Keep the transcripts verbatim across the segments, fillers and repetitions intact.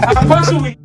Apa sou wi?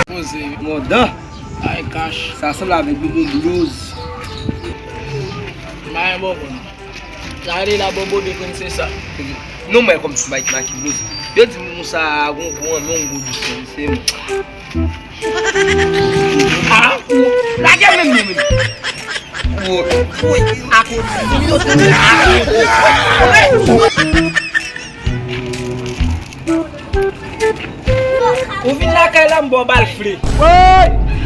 Poze mòdan. Ay, kach. Sa sanble avèk Bobo Blues. Mayen Bobo. Sa rele la Bobo de konn se sa. Non, mwen kòm si Mike Maki Blues. Yo di moun sa a gon gwo anmen, yon gwo dous, se Ah, ou lage menm nou menm. Ou, ou, akote. Ou vin lakay la, m ba w bal fle.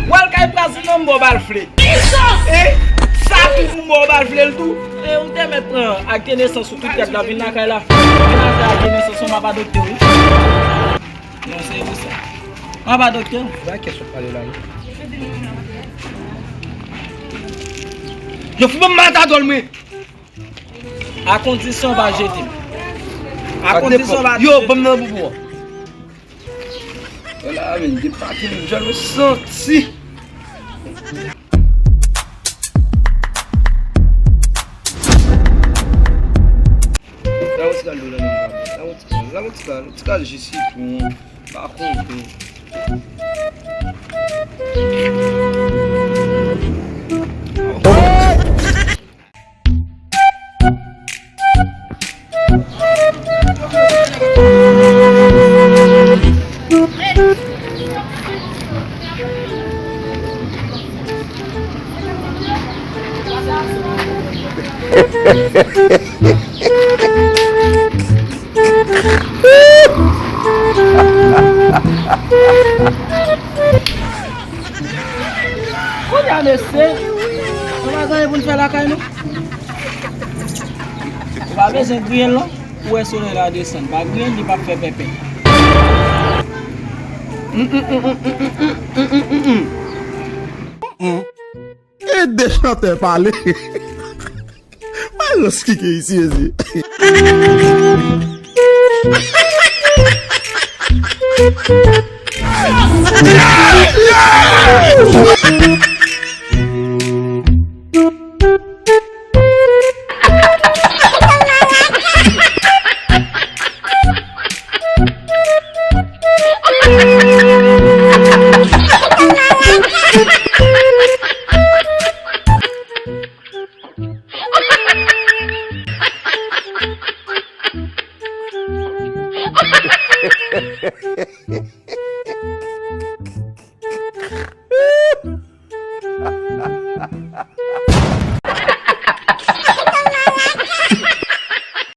Ou al kay Brazil, non, m ba w bal fle. Eh, sa tou pou m ba w bal fle l tou. Eh, ou te mèt pran ak de nesans ou tout tèt la, vin lakay la. Vin lakay ak de nesans ou, m ap adopte w, wi. Non, se pou sa. Mwen pa doktè. Ba kès w ap pale la, wi. Yo, fou ban m matadòl, mwen. A kondisyon pa jete m. A kondisyon pa jete m. Yo, ban m nan boubou an. Wala, men, de patin, jan m santi. Lave yon ti kal dlo nan men m, lave yon ti kal, lave yon ti kal, yon ti kal ji sitwon, pa konnen. Kounye a, mesye, nou pa gen anyen pou n fè lakay nou. Ou pa bezwen griyen l, non. Ou wè solèy la desann. Pa griyen l, li p ap fè pèpè. Ede chantè pale. Mwen rans ki gen isi, mezi.